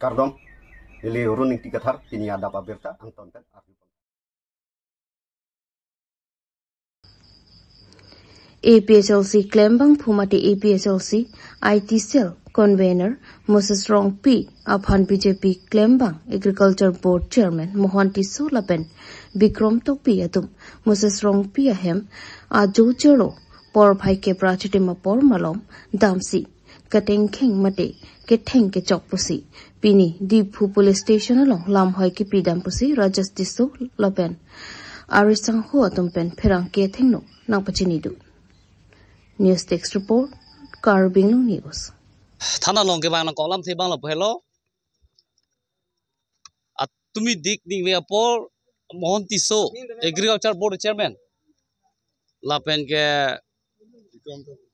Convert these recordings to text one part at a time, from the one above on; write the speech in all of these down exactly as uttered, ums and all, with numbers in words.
Kardom, neli Arun Ingti Kathar, pini adap abirta angton pen arju. A P H L C klembang phu mate A P H L C I T cell convener Moses Rongpi aphan B J P klembang Agriculture Board Chairman Mohan Tisso lapen Bikram Tokbi atum Moses Rongpi ahem ajo chelo porphai kep ra chitim apor malom damsi katengkheng mate ketheng kechok pusi pini Diphu Police Station along lamhoi kipidam pusi Rajesh Tisso lapen arisangho atum pen pherangke athengno nangpachini do. News Desk Report, Karbi Anglong News. Thana along kevang nangkoklamthe abang lapu helo. Atumi dik ningve apor Mohan Tisso, Agriculture Board Chairman. Lapen ke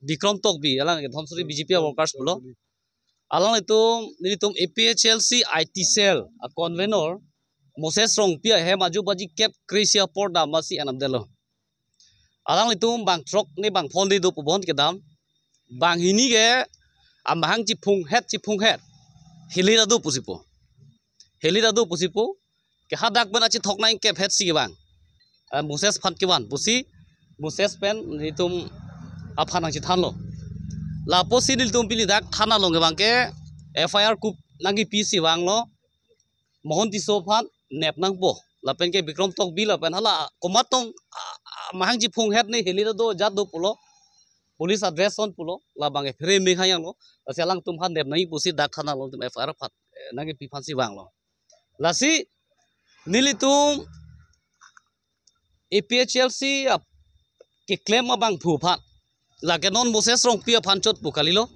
Bikram Tokbi, alang ke Dhamsuri B J P workers pulo. Alanglitum, nelitum A P H L C I T cell a convener Moses Rongpi ahem ajo baji kep kre-isi apor damsi enam detlo. Alanglitum bang throk ne bang phongo do pu bon kedam. Bang hini ke amahang chiphung het, chiphung het. Hili ta do pusi pu. Hili ta do pusi pu. Ke hadak pen achithok nangkep het si kevang. Eh, Moses aphan kevan pusi Moses pen nelitum aphan nangchethanlo. Lapusi nelitum pini dak thana along kevang ke F I R kup nangkepi si vanglo. Mohan Tisso aphan nep nangpo. Lapen ke Bikram Tokbi lapen hala komat tong, ah, ah, mahang chiphung het ne hili ta do jat do pulo. Police address on pulo. Labang ke phere me khayang lo. Lasi alangtum aphan nep nangji pusi dak thana along nelitum F I R aphan, eh, nangkepi aphan si vanglo. Lasi nelitum A P H L C ap keklem abang phu aphan. Lake non Moses Rongpi aphan chot pu kalilo.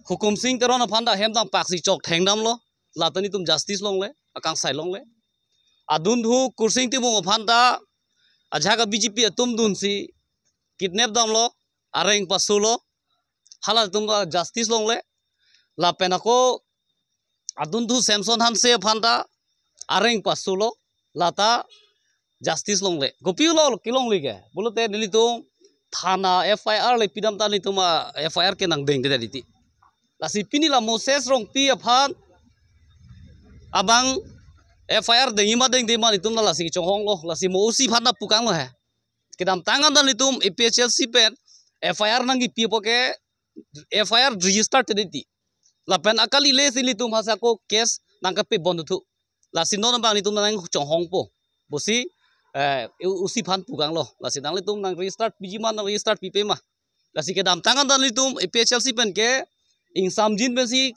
Hukum Sing Teron aphan ta hem dam paksi chok thengdamlo. La ta nelitum justice longle, akangsai longle. Adunthu Kursing Timung aphan ta ajahak a B J P atum dunsi kidnap damlo, areng pasulo. Halatum ta justice longle. Lapen ako adunthu Samson Hanse aphan ta areng pasulo, la ta justice longle. Kopi lo kelongle ke? Pulote nelitum thana F I R le pidam ta nelitum a F I R ke nangdengde titi. Lasi pini la Moses Rongpi aphan abang F I R dengji ma dengde ma nelitum la lasi chonghonglo, lasi mo O C aphan ta pukanglo he. Kedamtang an ta nelitum A P H L C pen F I R nangkepi apot ke F I R register te titi. Lapen akali le si nelitum hasi ako case nangkepi bon thu. Lasi non abang nelitum nangchonghongpo. Pusi, eh, O C aphan pukanglo. Lasi nanglitum nang register piji ma, nang register pipe ma. Lasi kedamtang an ta nelitum A P H L C pen ke ingsamjin pensi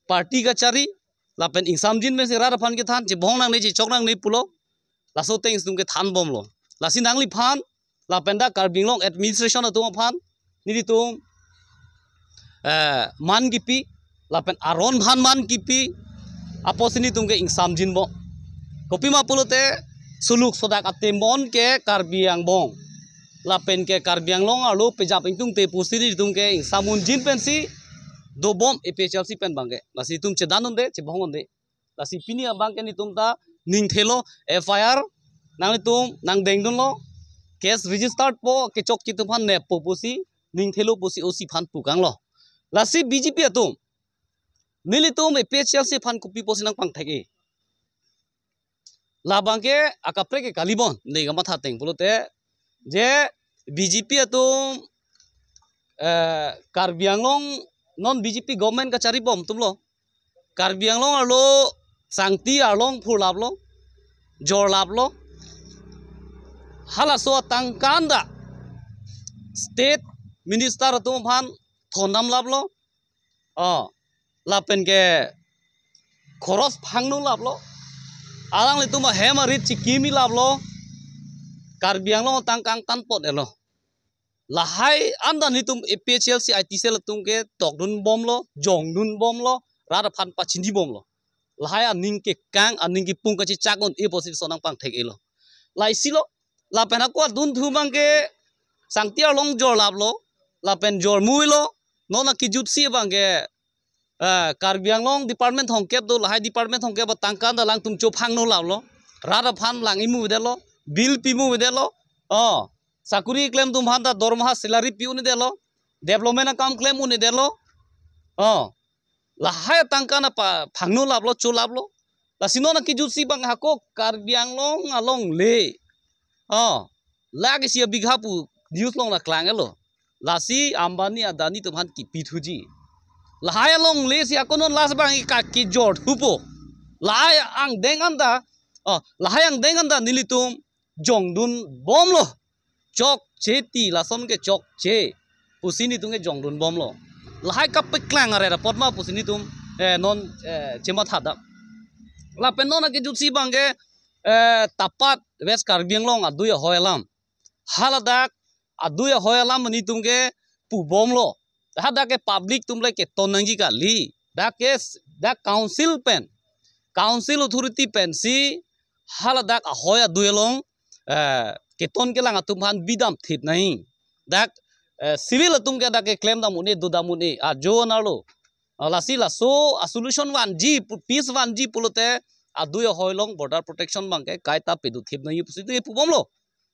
party kachari. Lapen ingsamjin pensi rat aphan kethan, chibong nangne, chichok nangne pulo. Laso ateng nelitum kethan bomlo. Lasi nangliphan, lapen ta Karbi Anglong administration atum aphan nelitum, eh, man kepi, lapen aron aphan man kepi, apotsi nelitum ke ingsamjin bom. Kopima pulote suluk sodak atemon ke Karbi angbong. Lapen ke Karbi Anglong arlo pejap ingtungte pusi nelitum ke ingsamunjin pensi dobom A P H L C pen abang ke. Lasi nelitum chedan unde, chibong unde. Lasi pini abang ke nelitum ta ningthelo F I R nanglitum nangdengdunlo, case registered po, kechok atum aphan neppo pusi ningthelo pusi O C aphan pukanglo. Lasi B J P atum, nelitum A P H L C aphan kopi pusi nangpangthek-e? Labang ke akaprek ke kalibon, ne kamatha ateng pulote, je B J P atum, eh, Karbi Anglong non B J P government kachari bom atumlo. Karbi Anglong arlo sangti arlong phurlaplo, jorlaplo. Halaso atangka an ta state minister atum aphan thondamlaplo. Oh, lapen ke khoros phangno laplo. Alanglitum ahem arit chikimi laplo. Karbi Anglong atangka angtan pot-etlo. Lahai an ta nelitum A P H L C I T cell atum ke tokdun bomlo, jongdun bomlo, rat aphan pachini bomlo. Lahai aning kekang, aning kepung kachechak un-e pusi laso nangpangthek-elo. Laisilo, lapen ako adunthu abang ke sangti arlong jorlaplo, lapen jormuilo, non akejutsi abang ke, eh, Karbi Anglong department thomkep do, lahai department thomkep atangka an ta alangtum chophangno laplo, rat aphan lang-i muvedetlo, bill pi muvedetlo, oh, sakuri klem atum aphan ta dormaha salary pi unvedetlo, development akam klem unvedetlo, oh, Lahai atangka na pa phangno laplo, cho laplo. Lasi non akejutsi abang hako Karbi Anglong alongle. Oh, lake isi abigha pu news along nangklang-etlo. Lasi Ambani Adani atum aphan kipithuji. Lahai alongle si ako non last abang ka kejor thupo. Lahai angdeng anta, oh, lahai angdeng anta nelitum jongdun bomlo. Chokche ti lason ke chokche pusi netum ke jongdun bomlo. Lahai kapeklang aret apot ma pusi netum, eh, non, eh, chematha dam. Lapen non akejutsi abang ke, eh, tapat West Karbi Anglong adui ahoi alam. Haladak adui ahoi alam netum ke pu bomlo. Hadak ke public atum le keton nangji kali. Dak ke s-, dak council pen, council authority pensi haladak ahoi adui along, eh, keton kelang atum aphan bidam thip nangji. Dak, eh, civil atum ke dak ke klem dam un-e, do dam un-e, ajo narlo. Ah, lasi laso a solution vanji pu, peace vanji pulote adui ahoi along border protection abang ke kaita pedo thip nangji pusi tu pu bomlo.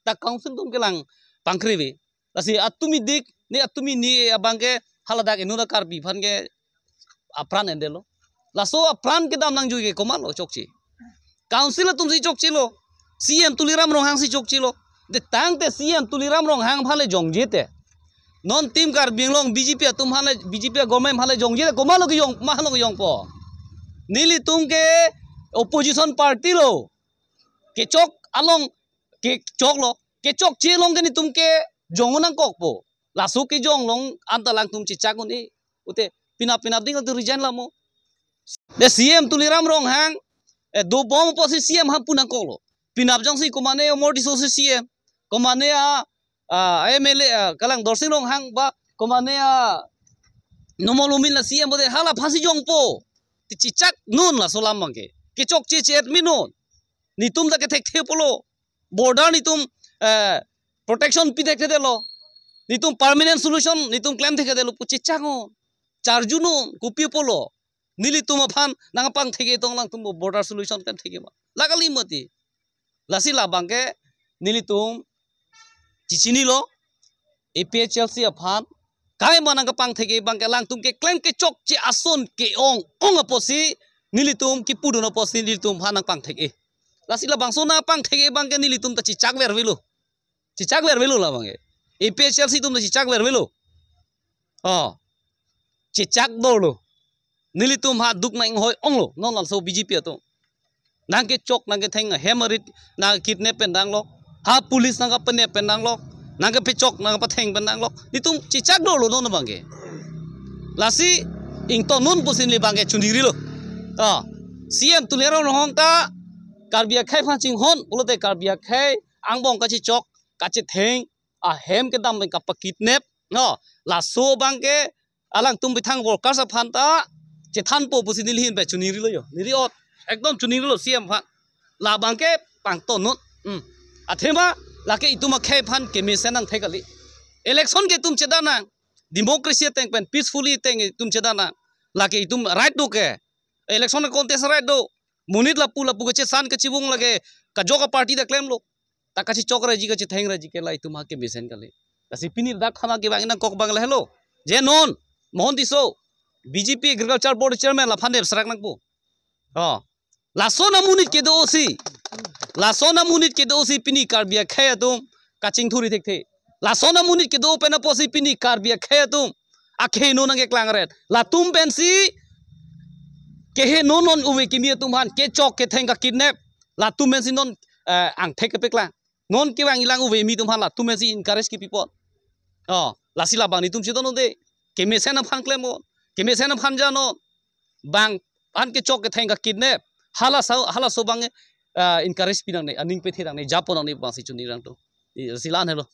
Dak council atum kelang pangkri ave. Lasi atumi dik, ne atumi ni abang ke haladak inut a Karbi aphan ke apran endelo. Laso apran kedam nangjui ke komatlo chokche? Council atum si chokchelo. C M Tuliram Ronghang si chokchelo. De tangte C M Tuliram Ronghang aphan le jongje te, non Team Karbi Anglong B J P atum aphan le, B J P government aphan le jongje te, komatlo kejong, komatlo kejongpo? Nelitum ke opposition party lo. Kechok along, kechoklo. Kechokche along ke netum ke jong nangkokpo. Laso kejong along anta alangtum chechak un-e. Pute penap penap ding tu resign lamo. De C M Tuliram Ronghang, eh, dobom apotsi C M aphan pu nangkoklo. Penap jongsi komane Omor Tisso si C M, komane a, a, M L A, a, kalang Dorsing Ronghang ba, komane a, Numal Momin la C M pute hala aphansi jongpo. Te chechak non laso alam abang ke. Kechokche che-et mi non. Netum ta kethekthepolo. Border netum, eh, protection pi thekthedetlo. Netum permanent solution netum klem thekthedetlo pu chechak non. Charju non, kopi apotlo? Nelitum aphan nangpangthek-e tong alangtum border solution klem thek-e ma? La kali mati. Lasi labang ke nelitum chechinilo, A P H L C aphan, kaima nangpangthek-e abang ke alangtum keklem kechokche ason ke-ong ong apotsi nelitum kipudun apotsi nelitum aphan nangpangthek-e. Lasi labangso nangpangthek-e abang ke nelitum ta chechak ver avelo. Chechak ver avelo labang ke. A P H L C atum ta chechak ver avelo. Oh. Chechak dolo. Nelitum ha duk nang-inghoi onglo, non laso B J P atum. Nangkechok, nangketheng ahem arit, nangkidnap pen danglok. Ha police nangkapenep pen danglok. Nangkepechok, nangkepetheng pen danglok. Netum chechak dolo non abang ke. Lasi ington non pusi neli abang ke choningri lo. Ah, C M Tuliram Ronghang ta Karbi akhei aphan chinghon, pulote Karbi akhei angbong kachechok, kachetheng, ahem kedam pen kapakidnap. No, laso abang ke alangtum bithang workers aphan ta chethanpo pusi neli ahin pen choningri lo jo. Ningri-ot. Ekdom choningri lo C M aphan. Labang ke pangton non. Hmm. Athema lake itum akhei aphan kemesen nangthek kali. Election ke itum chedan nang. Democracy ateng pen peacefully ateng itum chedan nang. Lake itum right do ke. Election contest right do. Monit lapu lapu kachesan kachevung lake kajok a party ta klemlo. Ta kachechok raji kachetheng raji ke la itum ha kemesen kali. Lasi pini dak khana kevang nangkok abang lahelo. Je non, Mohan Tisso, B J P Agriculture Board Chairman laphan dep serak nangpo. Oh. Lason amonit kedo si. Lason amonit kedo si pini Karbi akhei atum kachingthuri thekthe. Lason amonit kedo pen apotsi pini Karbi akhei atum akhei non nangkeklang aret. Latum pensi keheno non ove kimi atum aphan kechok ketheng kakidnap. Latum pensi non, eh, angthek kepeklang. Non kevang ilang ove kimi atum aphan latum pensi encourage kipi apot. Oh, lasi labang netum cheton un-e. Kemesen aphan klem non. Kemesen aphan ja non. Bang an kechok ketheng kakidnap. Halaso, halaso abang, eh, encourage pi nangne, aning pethe nangne, japo nangne abangsi choningri nangkok. Eh, lasi la-an helo.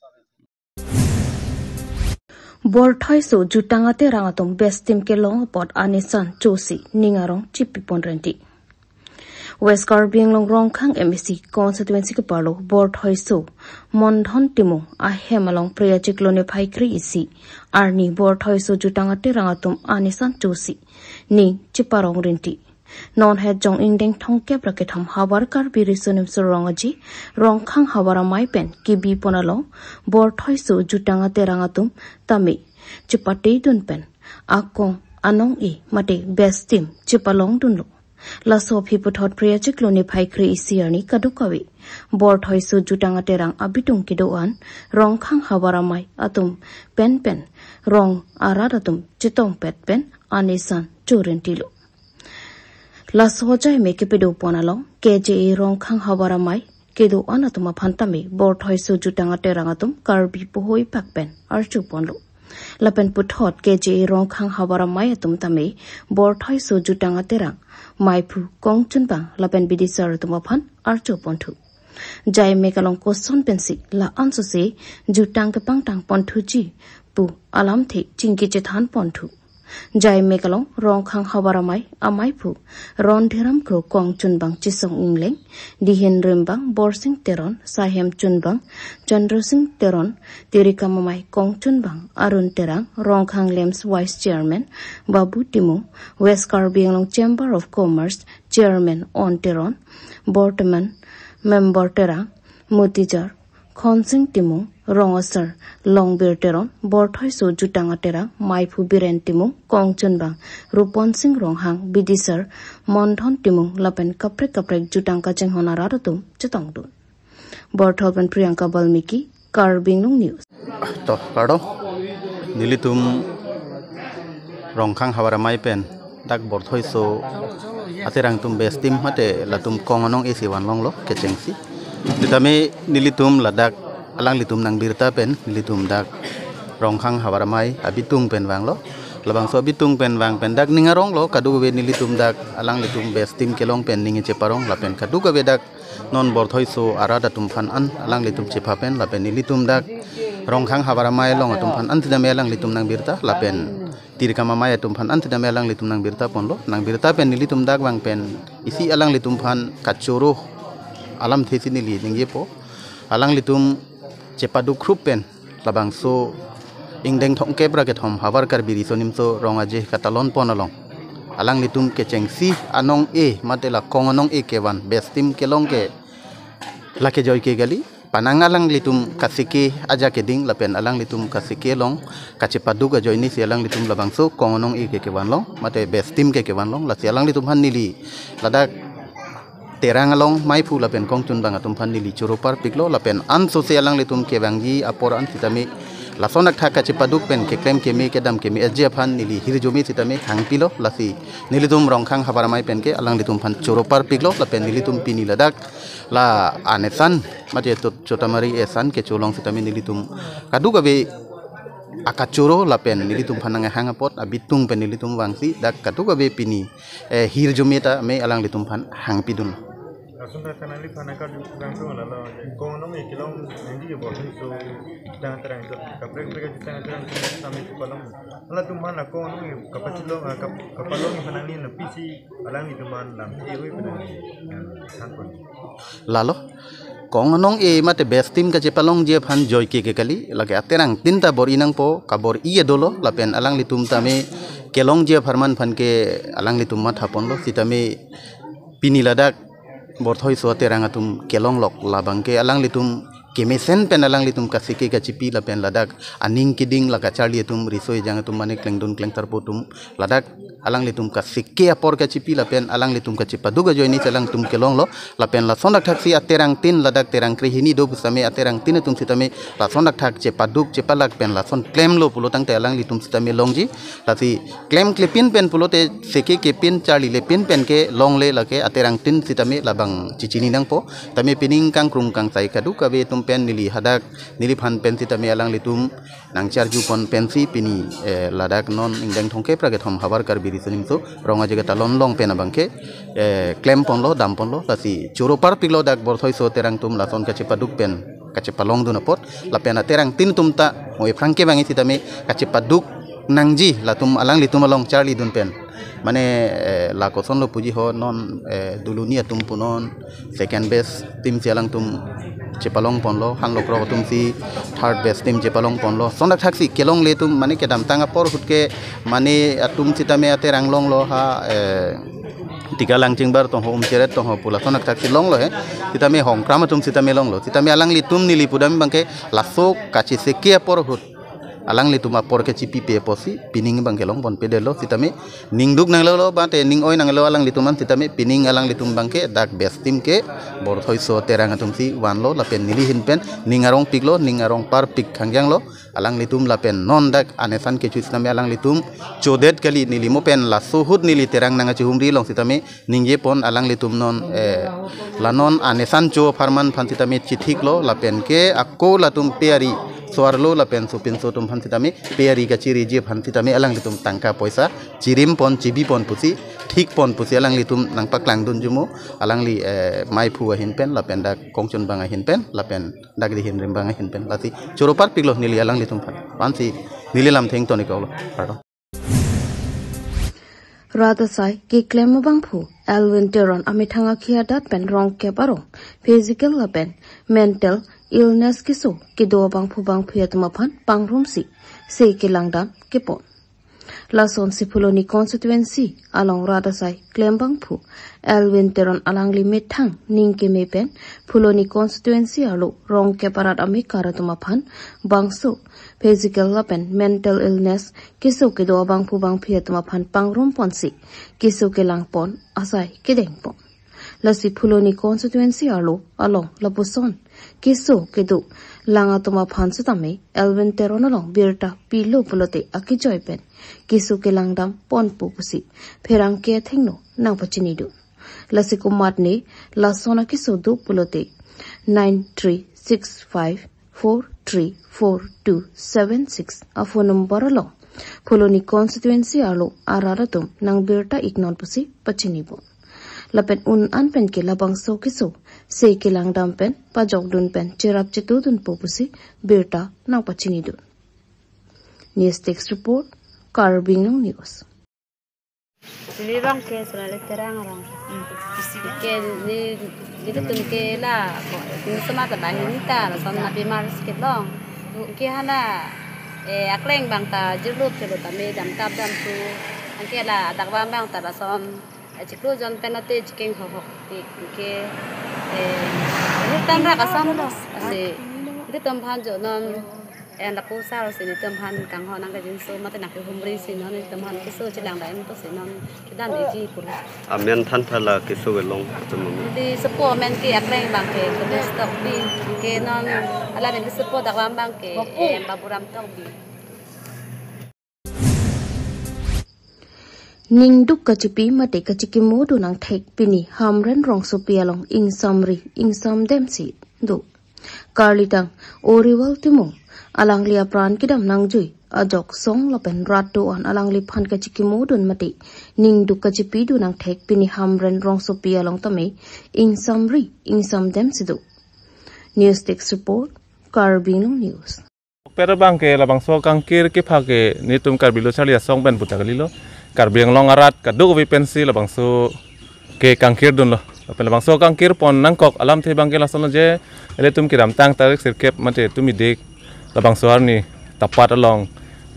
Borthoiso jutang aterang atum bestim kelong apot anisan chosi ning arong chipipon renti. West Karbi Anglong Rongkhang M A C constituency kepalo Borthoiso Mondhon Timung ahem along Priya Chiklo niphai kre-isi arni Borthoiso jutang aterang atum anisan chosi ning chiparong renti. Non het jong ingdeng thomkep ra kethom havar Karbi Riso Nimso Rong Aje Rongkhang havar amei pen kebi pon along Borthoiso jutang aterang atum tame chipate dun pen akong anong-e mate best team chepalongdunlo. Laso aphi puthot Phre achiklo niphai kre-isi arni kadokave Borthoiso Jutang Aterang abitung kedo-an Rongkhang Havar Amei atum penpen rong arat atum chetongpet pen an-esan chorentilo. Laso achaime kepado pon along K J A Rongkhang Havar Amei kedo-an atum aphan tame Borthoiso Jutang Aterang atum Karbi pohoi pak pen archo ponlo. Lapen puthot K J A Rongkhang Havar Amei atum tame Borthoiso Jutang Aterang, maiphu, kongchunbang lapen bidisar atum aphan archo ponthu. Achaime along koson pensi la-an sose jutang kepangtang ponthuji pu alamthe chingki chethan ponthu. Achaime along Rongkhang Havar Amei amaiphu Rondhiram Kro, kongchunbang Chisong Ingleng, dihin rimbang Borsing Teron, saihem chunbang Chandrasing Teron, tirikam amei kongchunbang Arun Terang, Rongkhang LAMPS Vice Chairman Babu Timung, West Karbi Anglong Chamber of Commerce Chairman On Teron, Bortoman Member Terang, Motijar Khonsing Timung, rong asar Longbir Teron, Borthoiso Jutang Aterang maiphu Biren Timung, kongchunbang Rupon Sing Ronghang, bidisar Mondhon Timung lapen kaprek kaprek jutang kachinghon arat atum chetongdun. Borthol pen Priyanka Balmiki, Karbi Anglong News. To, kardom. Nelitum Rongkhang Havar Amei pen dak Borthoiso Aterang atum best team mate latum kong anong-e si vanlonglo kechengsi. Sitame nelitum ladak alanglitum nangbirta pen nelitum dak Rongkhang Havar Amei abitung pen vanglo. Labangso abitung pen vang pen dak ning aronglo, kadokave nelitum dak alanglitum best team kelong pen ning cheparong lapen kadokave dak non Borthoiso arat atum aphan an alanglitum chepha pen lapen nelitum dak Rongkhang Havar Amei along atum aphan an sitame alanglitum nangbirta lapen tirikam amei atum aphan an sitame alanglitum nangbirta ponlo. Nangbirta pen nelitum dak vang pen isi alanglitum aphan kachoro alamthe si neli ningjepo. Alanglitum chepaduk rup pen labangso ingdeng thomkep ra kethom Havar Karbi Riso Nimso Rong Aje katalon pon along alanglitum kechengsi anong-e mate la kong anong-e kevan best team kelong ke lake joike kali. Penang alanglitum kasike aja keding lapen alanglitum kasike along kachepaduk ajoine si alanglitum labangso kong anong-e ke kevanlong mate best team ke kevanlong, lasi alanglitum aphan neli ladak Terang along maiphu lapen kongchunbang atum aphan neli choro parpiklo lapen ansose alanglitum kevangji apor an sitame lason akthak kachepaduk pen keklem keme kedam keme aji aphan neli hirjume sitame hangpilo, lasi nelitum Rongkhang Havar Amei pen ke alanglitum aphan choro parpiklo lapen nelitum pini ladak la an-esan mate chot-, chotamari esan kecholong sitame nelitum kadokave akachoro lapen nelitum aphan nanghang apot abitung pen nelitum vangsi dak kadokave pini, eh, hirjume tame alanglitum aphan hangpidun. Lason ta kanali aphan akar jukang so lalo. Kong anong-e kelong nangji Borthoiso Jutang Aterang, kaprek kaprek Jutang Aterang kami palong. Latum aphan la kong anong-e kapachilong, ah, kap-, kapalong aphan nangli na pisi alanglitum aphan lamthe hui pen nangli than pon. Lalo, kong anong-e mate best team kachepalongji aphan joike ke kali, lake aterangtin ta bor-i nangpo, kabor-i dolo lapen alanglitum tame kelongji apharman aphan ke alanglitum matha ponlo, sitame pini ladak Borthoiso Aterang atum kelonglok labang ke alanglitum kemesen pen alanglitum kasike kachipi lapen ladak aning keding la kacharli atum riso ejang atum mane klengdun klengtharpo atum ladak alanglitum kasike apor kachipi lapen alanglitum kachepaduk ajoine si alangtum kelonglo lapen lason akthak si aterangtin ladak terang krehini do pusitame aterangtin atum sitame lason akthak chepaduk chepalak pen lason klemlo pulo tangte alanglitum sitame longji, lasi klem klepin pen pulote sike kepin charli lepin pen ke longle lake aterangtin sitame labang chichini nangpo. Tame pining kangkrung kangsai kadokave atum pen neli hadak neliphan pen sitame alanglitum nangcharju pon pensi pini, eh, ladak non ingdeng thomkep ra kethom Havar Karbi Riso Nimso Rong Aje katalon long pen abang ke, eh, klem ponlo, dam ponlo, lasi choro parpiklo dak Borthoiso Aterang atum lason kachepaduk pen kachepalongdun apot lapen aterangtin atum ta mo ephrang kevangji sitame kachepaduk nangji latum alanglitum along charlidun pen. Mane, eh, la kosonlo puji ho non, eh, Duluni atum punon second best team si alangtum chepalong ponlo, Hanlokrok atum si third best team chepalong ponlo. Lason akthak si kelongle atum mane kedamtang apor ahut ke mane atum sitame aterang longlo ha, eh, Tika Langchingbar tong ho, Umcheret tong ho pu lason akthak si longlo he. Sitame Hongkram atum sitame longlo. Sitame alanglitum neli pudam abang ke laso kacheseke apor ahut Alanglitum apor kechipipe apotsi pining abangke longponpedetlo sitame, ningduk nanglelo, bate ning-oi nanglelo alanglitum an sitame, pining alanglitum abangke dak best team ke Borthoiso Terang atumsi vanlo lapen neli ahin pen ning arongpiklo, ning arongparpik khangjanglo. Alanglitum lapen non dak anesan kecho sitame alanglitum chodet kali, neli mo pen laso ahut neli Terang nangkachihumri along sitame ningjepon alanglitum non, eh, la non anesan cho apharman aphan sitame chithiklo lapen ke ako latum pe ari so-arlo lapen sopinso atum aphan sitame pe ari kachiriji aphan sitame alanglitum tangka poisa chirimpon chibipon pusi thikpon pusi alanglitum nangpaklangdunjumo, alangli, eh, maiphu ahin pen lapen dak kongchunbang ahin pen lapen dak dihin rimbang ahin pen, lasi choro parpiklo neli alanglitum aphan. Ansi neli lamthe ingtonikoklo. Pardon. Rat asai keklem abangphu Elwin Teron amethang akhi adat pen rongkep arong physical lapen mental illness keso kedo abangphu bangphi atum aphan pangrumsi se kelangdam kepon. Lasonsi Phuloni constituency along rat asai klem abangphu Elwin Teron alangli methang ning keme pen Phuloni constituency arlo rongkep arat amekar atum aphan bangso physical lapen mental illness keso kedo abangphu bangphi atum aphan pangrumponsi keso kelangpon asai kedengpon. Lasi Phuloni constituency arlo along lapuson keso kedo lang atum aphan sitame Elwin Teron along birta pilo pulote akejoi pen keso kelangdamponpo pusi pherangke athengno nangpachinidun. Lasi komatne lason akeso do pulote nine three six five four three four two seven six a phone number along Phuloni constituency arlo arat atum nangbirta iknon pusi pachinibom. Lapen un an pen ke labangso keso se kelangdam pen pajokdun pen cherap chetudunpo pusi birta nangpachinidun. News Desk Report, Karbi Anglong News. Sili bang ke Sonali Terang arong. Ke ni, ni tum ke la, ni sema ta bahin ta, lason na bimar sikit long. Ke hana, eh, akleng abang ta jirlup chelo tame damtap damtu. Anke la dak bang bang ta lason, eh, chiklo jon pen ate chikeng hohok tik. Ke, eh, ni tan rak asam lo. Asi, ni tum aphan jo non. En lapu sar si nelitum aphan kanghon nangkajinso mate nangkehumri si non nelitum aphan keso chelang dam to si non kedam eji pur. Amen than tha la keso kelong atum amen. Di sepo amen ke akleng abang ke Kedes Tokbi ke non ala neli sepo dak bang bang ke, eh, Baburam Tokbi. Ningduk kachipi mate kachikimo do nangthek pini Hamren rongsopi along ingsamri ingsamdem si do. Karlitang Oriwal Timung alangli apran kedam nangjui ajok song lapen rat do-an alangliphan kachikimo dun mate ningduk kachipi do nangthek pini Hamren rongsopi along tame ingsamri ingsamdem si do. News Desk Report, Karbi Anglong News. Pera bang ke labangso kangkir kepha ke nelitum Karbi lo charli asong pen puta kalilo. Karbi Anglong arat kadokave pensi labangso ke kangkir dunlo. Lapen labangso kangkir pon nangkok alamthe bang ke lason lo je, ilitum kedamtang tarik sirkep mate tumi dik labangso arni tapat along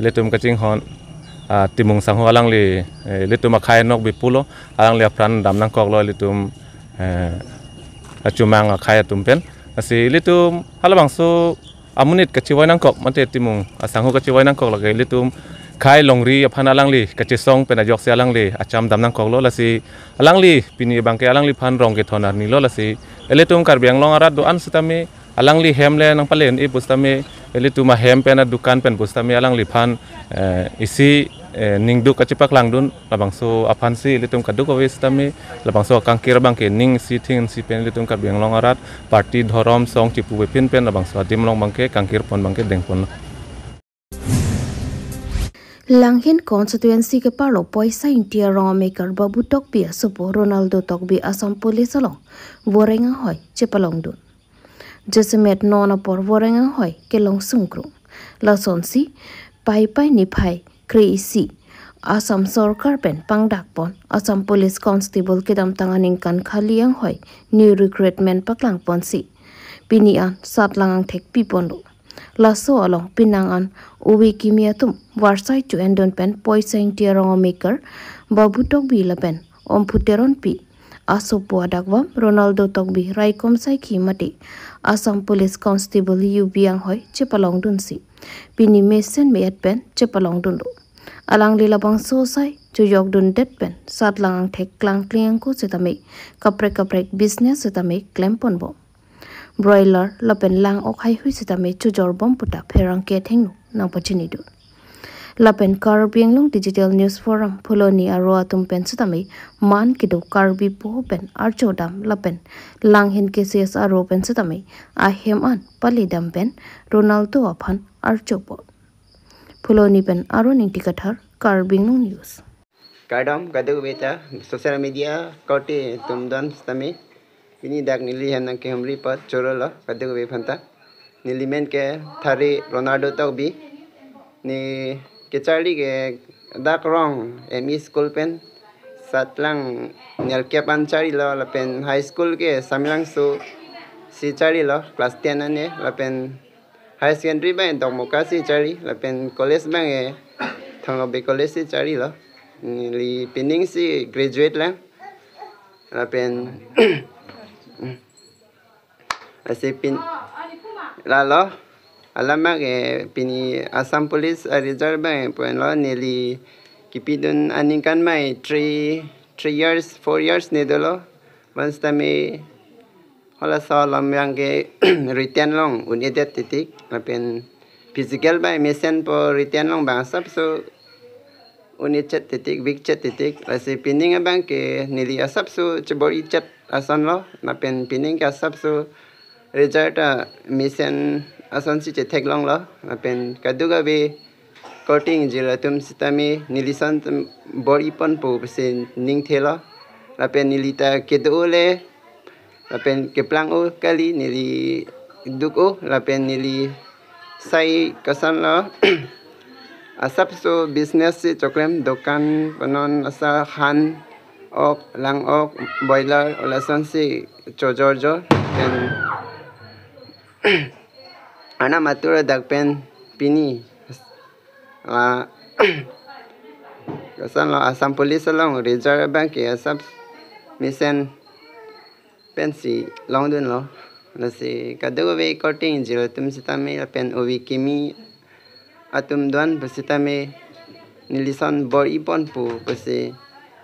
ilitum kachinghon, ah, Timung sangho alangli, eh, ilitum akhai nokbe pulo, alangli apran dam nangkoklo ilitum, eh, achumang akhai atum pen. Lasi ilitum halabangso amonit kachivai nangkok mate Timung asangho kachivai nangkok lake ilitum khei longri aphan alangli kachesong pen ajoksi alangli acham dam nangkoklo. Lasi alangli pini bang ke alangliphan rong kethon arni lo. Lasi ilitum Karbi Anglong arat do-an sitame alangli hem le nangpalen-e pusitame ilitum ahem pen adukan pen pusitame alangliphan, eh, isi, eh, ningduk kachipaklang dun labangso aphansi ilitum kadokave sitame labangso kangkir bang ke ning isi thing isi pen ilitum Karbi Anglong arat party dhorom song chipuve pin pen labangso adim along bang ke kangkir pon bang ke dengponlo. Langhin constituency keparlo Poisa Ingti arong amekar Babu Tokbi asopo Ronaldo Tokbi Assam Police along voreng ahoi chepalongdun. Jasemet non apor voreng ahoi kelong sungkrung. Lasonsi Paipai niphai kre-isi Assam sorkar pen pangdakpon Assam Police Constable kedamtang aningkan khali anghoi new recruitment paklangponsi pini an satlang angthek piponlo. Laso along penang an ove kimi atum varsai chu endon pen Poisa Ingti arong amekar Babu Tokbi lapen Omphu Teronpi asopo adakvam Ronaldo Tokbi raikom saikhi mate Assam Police Constable U B anghoi chepalongdunsi pini mesen me-et pen chepalongdunlo. Alangli labangso asai chojokdundet pen satlang angthek klangkling angko sitame kaprek kaprek business sitame klemponbom. Broiler lapen lang-ok haihui sitame chojorbom puta pherangke athengno nangpachinidun. Lapen Karbi Anglong Digital News Forum Phuloni aro atum pen sitame man kedo Karbi po pen archodam lapen langhin K C S aro pen sitame ahem an palidam pen Ronaldo aphan archobom. Phuloni pen Aron Ingti Kathar, Karbi Anglong News. Kardom, kadokave ta social media korte atum don sitame pini dak neli hem nangkehumri apot chorolo kadokave aphanta. Neli men ke Thari Ronaldo Tokbi. Ne kecharli ke dak Rong M E School pen satlang nerkep an charlilo lapen high school ke Samelangso si charlilo class ten ane lapen higher secondary abang Dokmoka si charli lapen college abang ke Thonglobe College si charlilo. Neli pining si graduate lang. Lapen lasi pin lalo alam abang ke pini Assam Police a-result abang ke pu-enlo, neli kipidun aningkan mai three three years, four years ne dolo. Bonsitame halaso alam abang ke written along un-edet titik lapen physical abang mesenpo, written along abang asapso un-echet titik, weak chet titik. Lasi pining abang ke neli asapso chebor-ichet asonlo lapen pining ke asapso result ta mesen asonsi chetheklonglo lapen kadokave korte ingjir atum sitame neli ason tem bor-iponpo pusi ningthelo. Lapen neli ta kedo-o le lapen keplang-o kali, neli duk-o lapen neli sai kosonlo asapso business si choklem, dokan panon, asa han-ok, lang-ok, broiler, lasonsi chojorjor. Lapen anam atur adak pen pini ah kosonlo Assam Police along result abang ke asap mesen pensi longdunlo. Lasi kadokave korte ingjir atum sitame lapen ove kimi atum don pusitame neli ason bor-iponpo pusi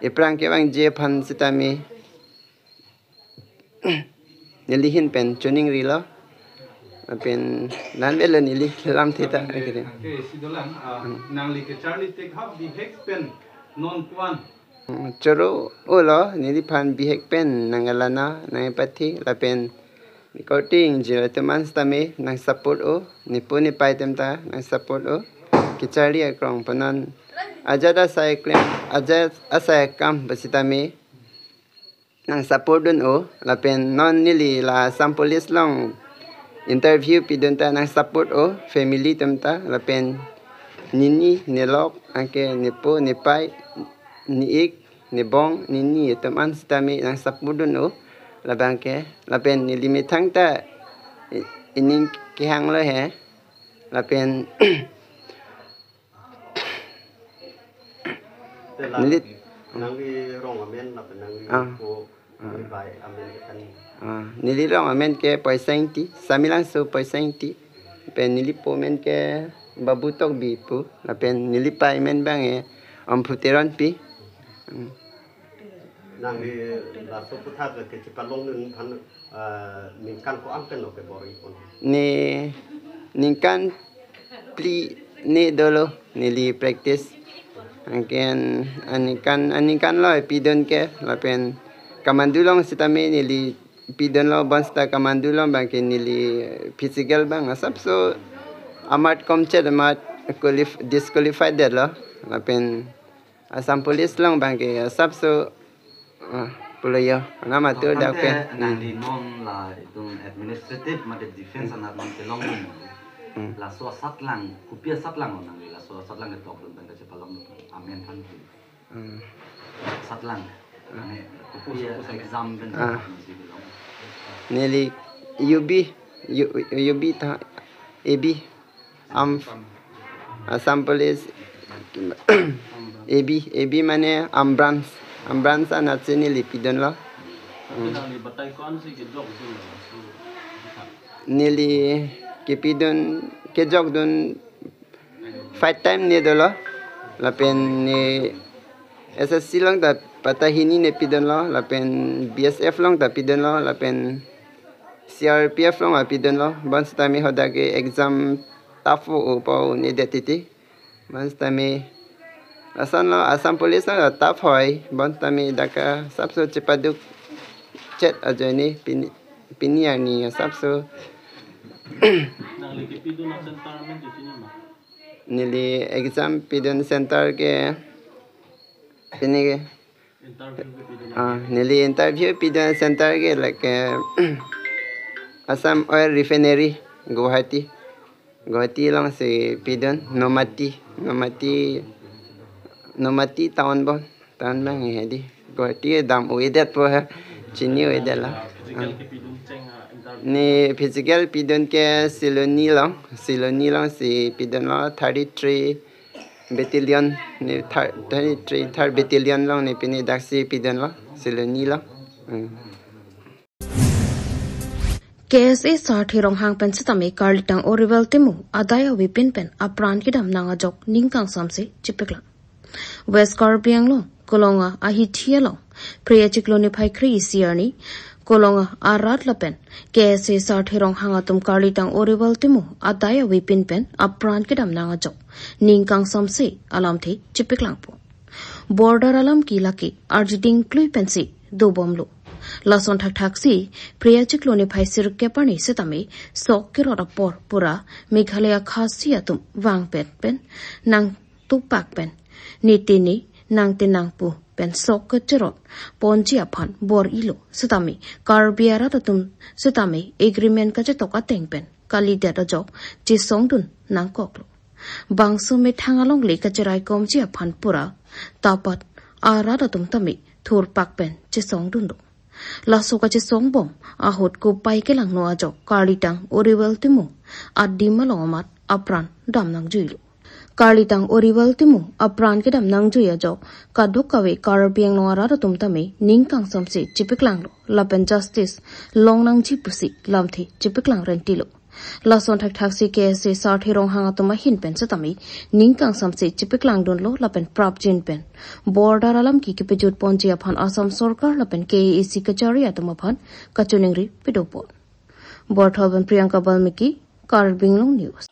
ephrang kevangji aphan sitame neli ahin pen choningrilo. Lapen nanvelo neli lamthe ta. Anke, anke si dolang, ah, nangli kecharli thek ha bihek pen non ko-an? Mm, choro-olo, neliphan bihek pen nangkelana, nangkepathe, lapen korte ingjir atum an sitame nangsupport-o, nepo nepei atum ta nangsupport-o. Kecharli akrong panon ajat asai klem, ajat asai akam pusitame nangsupport dun-o, lapen non neli la Assam Police along interview pidun ta nangsupport-o, family atum ta, lapen nini, nelok, anke nepo, nepei, ne-ik, nebong, nini atum an sitame nangsupport dun-o, labang ke, lapen neli methang ta i-, ining kehanglo he, lapen Te la neli nangli rong amen lapen nangli ah po ah nangli bai amen ke kani? Ah, neli rong amen ke Poisa Ingti, Samelangso Poisa Ingti. Pen neli po amen ke Babu Tokbi pu, lapen neli pei amen abang ke Amphu Teronpi. Hmm. Nangli laso aputhak ke kechepalongdun aphan, eh, ningkan ko-an pen lo kebor-ipon? Ne ningkan phli ne dolo neli practice. Anke aningkan, aningkan lo pidun ke, lapen kamandu along sitame neli pidunlo, bonsita kamandu along abang ke neli physical abang asapso amat komchet amat qualif-, disqualified detlo. Lapen Assam Police along abang ke asapso, ah, pulo yo, anam atur dak pen. Tangte nangli non la itum administrative mate defense anat non kelong. Hmm. Laso asatlang, kopi asatlang nangli laso asatlang ketok dun pen kachepalong amen aphan ke? Hmm. Asatlang. Hmm. Ane kopi exam pen ah nangli kelong? Neli U B, U-, U B ta, A B. Am-, Assam Police, A B, A B mane Armed Branch, Armed Branch anatsi neli pidunlo. Nangli batai ko-an si kejok dun lo, so, neli kepidun, kejokdun five time ne dolo. Lapen ne S S C along ta patta hini ne pidunlo, lapen B S F along ta pidunlo, lapen C R P F along ta pidunlo. Bonsitame hadak ke exam tough pu ne det titi. Bonsitame lasonlo, Assam Police along ta tough hoi. Bonsitame dak asapso chepaduk chet ajoine pini, pini arni asapso. Nangli kepidun a-center amen chechini ma? Neli exam pidun center ke pini ke, Interview kepidun. Ah, neli interview pidun center ke like, eh, Assam Oil Refinery, Guwahati. Guwahati alongsi pidun, Nomati, Nomati, Nomati town bon, town bang hedi. Guwahati dam-o-edet pu he, chini-o-edet lo. Physical kepidun cheng, ah, interview. Ne physical pidun ke Siloni along, Siloni alongsi pidunlo, thirty-three battalion, ne thir-, thirty-three third battalion along ne pini daksi pidunlo, Siloni along. Hmm. K S A Sarthe Ronghang pen sitame Karlitang Oriwel Timung adai avepin pen apran kedam nang ajok ning kangsamse chepeklang. West Karbi Anglong, Kolonga ahithi along, Phre achiklo niphai kre-isi arni, Kolonga arat lapen K S A Sarthe Ronghang atum Karlitang Oriwel Timung adai avepin pen apran kedam nang ajok ning kangsamse alamthe chepeklangpo. Border alam ke lake arjiding klui pensi dobomlo. Lason thakthaksi Phre achiklo niphai sirkep arni sitame sok kerot apor pura Meghalaya Khasi atum vangpet pen nangtupak pen nitini nangtinang pu pen sok kecherot ponji aphan bor-ilo sitame Karbi arat atum sitame agreement kachetok ateng pen kalidet ajok chesongdun nangkoklo. Bangso methang alongle kacherai komji aphan pura tapat arat atum tame thurpak pen chesongdunlo. Laso kachesongbom ahut kopai kelangno ajok Karlitang Oriwel Timung adim along amat apran dam nangjuilo. Karlitang Oriwel Timung apran kedam nangjui ajok kadokave Karbi Anglong arat atum tame ning kangsamse chepeklanglo lapen justice long nangji pusi lamthe chepeklang rentilo. Lason thakthaksi K S A Sarthe Ronghang atum ahin pen sitame ning kangsamse chepeklangdunlo lapen prapjin pen border alam ke kepejut ponji aphan Assam Sorkar lapen K A A C kachari atum aphan kachiningri pedopon. Borthol pen Priyanka Balmiki, Karbi Anglong News.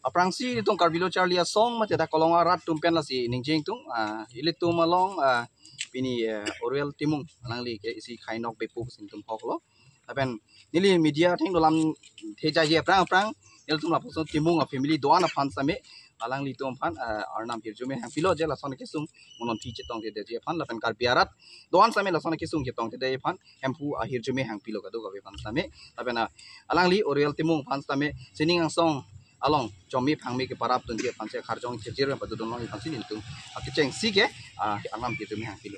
Aphrangsi itum Karbi Lo Charli Asong mate dak Kolonga arat atum pen lasi ningjengtung, ah, ilitum along, ah, pini, eh, Oriwel Timung alangli ke isi khai nokbepo pusi itum hoklo. Lapen neli media atheng dolam thejaji aphrang aphrang, ilitum lapuson Timung a-family do-an aphan sitame alanglitum aphan, eh, arnam hirjume hangpilo je lason kesung mo non phi chetongthedetji aphan lapen Karbi arat do-an sitame lason kesung chetongthedetji aphan Hemphu ahirjume hangpilo kadokave aphan sitame. Lapen, ah, alangli Oriwel Timung aphan sitame sining angsong along chome phangme keparap dunji aphan si akarjong chejir padodun long aphan si nelitum, ah, kechengsi ke, ah, arnam hirjume hangpilo.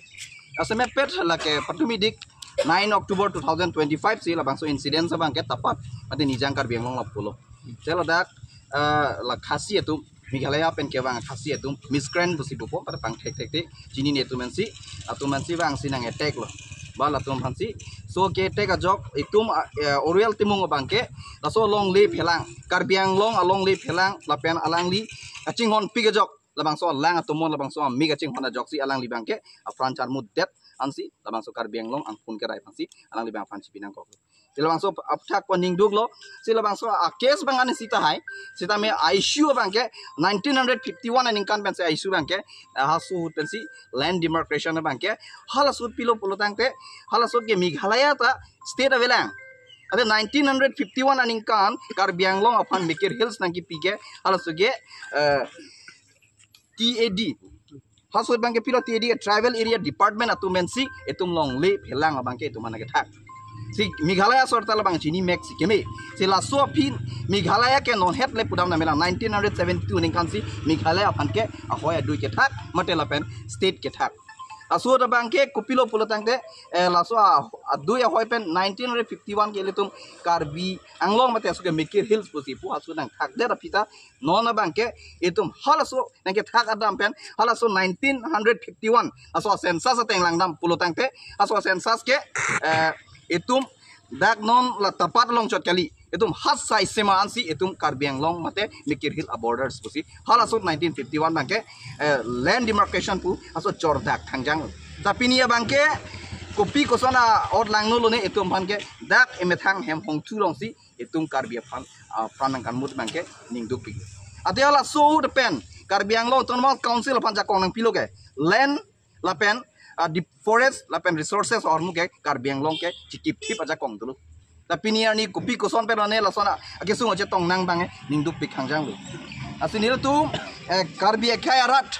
Asemepet lake patumi dik nine October two thousand twenty-five si labangso incident abangke tapat mate Nijang Karbi Anglong lapulo. Seladak, ah, la Khasi atum Meghalaya pen kevang Khasi atum miscreant pusi pupo, pada pangthekthekte chinine atum ansi, atum ansi vangsi nang-attack lo. Ba latum aphansi, so ke-attack ajok itum, ah, eh, Oriwel Timung abangke laso longle phelang, Karbi Anglong alongle phelang lapen alangli kachinghonpik ajok labangso alang atum mon labangso amik kachinghon ajoksi alangli abangke apran charmudet ansi labangso Karbi Anglong angphun kerai aphansi alangli abang aphan chipi nangkoklo. Si labangso aphuthak ko ningduklo. Si labangso a-case abang ani sita hai. Sitame a-issue abangke nineteen hundred fifty-one aningkan pensi a-issue abangke, ah, halaso ahut pensi land demarcation abangke halaso ahut pilo pulotangte, halaso ahut ke Meghalaya ta state avelang. Ate nineteen hundred fifty-one aningkan Karbi Anglong aphan Mikir Hills nangkipi ke halaso ke, eh, T A D. Halaso ahut abangke pilo T A D, Tribal Area Department atum pensi itum longle phelang abangke itum aphan kethak. Si Meghalaya sorkar labang chini mek si keme. Si laso aphi Meghalaya ke non het le pudam namelang, nineteen hundred seventy-two aningkan si Meghalaya aphan ke ahoi adui kethak mate lapen state kethak. Laso abangke kopilo pulo tangte, eh, laso a, adui ahoi pen nineteen hundred fifty-one ke ilitum Karbi Anglong mate laso ke Mikir Hills pusi pu laso nangthakdet aphi ta non abangke itum halaso nangkethak adam pen halaso nineteen hundred fifty-one laso census ateng langdam pulo tangte laso census ke, eh, itum dak non la tapat longchot kali. Itum hat sai sema ansi itum Karbi Anglong mate Mikir Hill a borders pusi halaso nineteen fifty-one abangke, eh, land demarcation pu laso chordak thangjang. Ta pini abangke kopi koson a-ot langno lone itum aphan ke dak emethang hem hongthu longsi itum Karbi aphan, ah, apran nangkanmut abangke ningdukpik. Athe halaso ahut pen Karbi Anglong Autonomous Council aphan jakong nangpilo ke land lapen, ah, di forest lapen resources ahormu ke Karbi Anglong ke chikipthip ajakong dolo. Ta pini arni kopi koson pen one lason a, akesung achetong nang abang, eh, ningdukpik thangjanglo. Lasi nelitum, eh, Karbi akhei arat,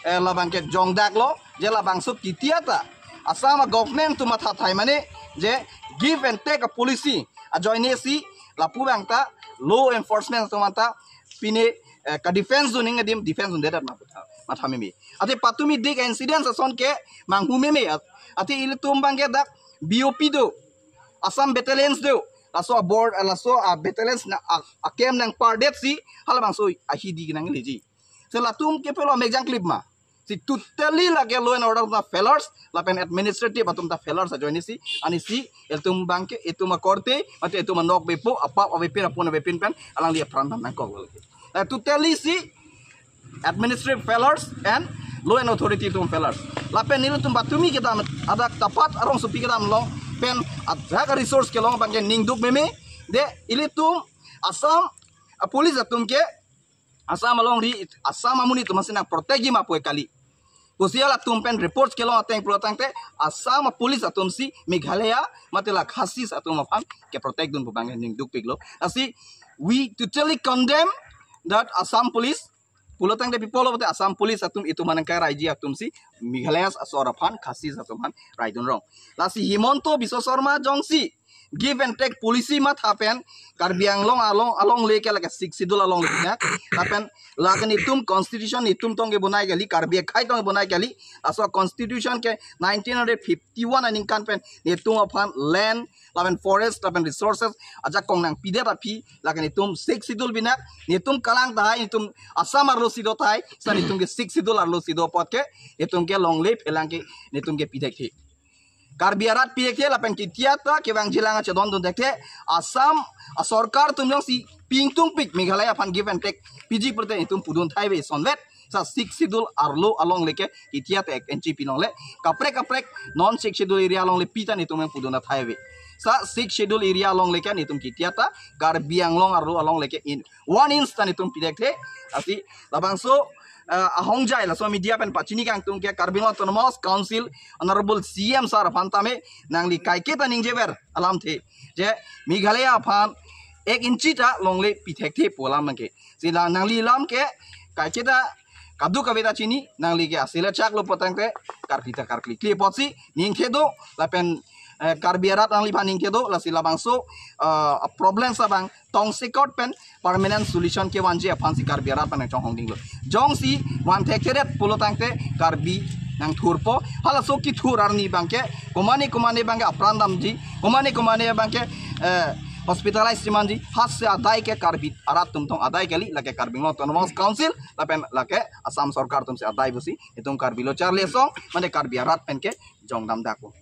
eh, labangke jongdaklo, je labangso kitia ta Assam a government atum mathathai mane, je give and take a policy ajoine si lapu abang ta law enforcement atum ta pine, eh, ka defense zoning adim defense zone dedat matha, matha meme. Athe patumi dik incidents ason ke manghu meme. At-, athe ilitum abangke dak B O P do, Assam Battalions do, laso a board, laso a battalions na a, a camp nangpardet si halabangso ahidi nangleji. So latum ke pelo mejang clip ma. Si totally lake law and order ta failures, lapen administrative atum ta failures ajoine si, ani si, ilitum abangke, itum akorte, mate itum anokbepo, apap avepin, apon avepin pen, alangli apran nangkok lagi. Eh, totally si, administrative failures and law and authority atum failures. Lapen nelitum patumi kedam, adak tapat arongsopi kedam along pen ajak resource kelong abangke ningduk meme, de ilitum Assam a police atum ke Assam alongri Assam amonit atum asi nangprotect ji ma pu kali pusi halatum pen reports kelong ateng pulo tangte Assam a police atum si Meghalaya mate la Khasis atum aphan keprotect dun pu abang ningdukpiklo. Lasi we totally condemn that Assam police. Pulo tangte people of the Assam police atum itum aphan nangkeraiji atum si Meghalaya asor aphan Khasis atum aphan raidun rong. Lasi Himanta Biswa Sarma jongsi give and take policy matha pen Karbi Anglong along, alongle ke lake Sixth Schedule alongle na. Lapen lake nelitum constitution nelitum tong kebonai kali, Karbi akhei tong kebonai kali. Laso constitution ke nineteen hundred fifty-one aningkan pen nelitum aphan land, lapen forest, lapen resources ajakong nangpidet aphi, lake nelitum Sixth Schedule bina, nelitum kalang tahai, nelitum Assam arlo si do tahai, sa nelitum ke Sixth Schedule arlo si do apot ke, nelitum ke longle phelang ke, nelitum ke pithekthe. Karbi arat pithekthe lapen kitia ta kevangjilang achedondun thekthe, Assam a sorkar atum jongsi pingtungpik Meghalaya aphan give and take piji pute nelitum pudun thai ave sonvet. Sa Sixth Schedule arlo alongle ke kitia ta ek inchi pinongle, kaprek kaprek non Sixth Schedule area alongle pi ta nelitum pudun thai ave. Sa Sixth Schedule area alongle ke nelitum kitia ta Karbi Anglong arlo alongle ke in one inch ta nelitum pithekthe. Lasi labangso, eh, ahongjai laso media pen pachini kangtung ke Karbi Anglong Autonomous Council Honorable C M sir aphan tame nangli kaiketa ningjever alamthe je Meghalaya aphan ek inchi ta longle pithekthe pu alam abangke. Si la nangli alam ke kaiketa kaduk kave ta chini, nangli ke asila chaklo pu tangte karkli ta karkli kli apotsi ningkhe do lapen, eh, Karbi arat nangliphan ningkhe do, lasi labangso, eh, problem abang tongsekot pen permanent solution kevanji aphansi Karbi arat pen nangchonghong dinglo. Jongsi van thekthedet pulo tangte Karbi nangthurpo. Halaso kethur arni abangke, komane komane abangke apran damji, komane komane abangke, eh, hospitalize chimanji, hasi adai ke Karbi arat atum tong adai kali, lake Karbi Anglong Autonomous Council lapen lake Assam sorkar atumsi adai pusi itum Karbi lo charli asong mane Karbi arat pen ke jongdam dakpo.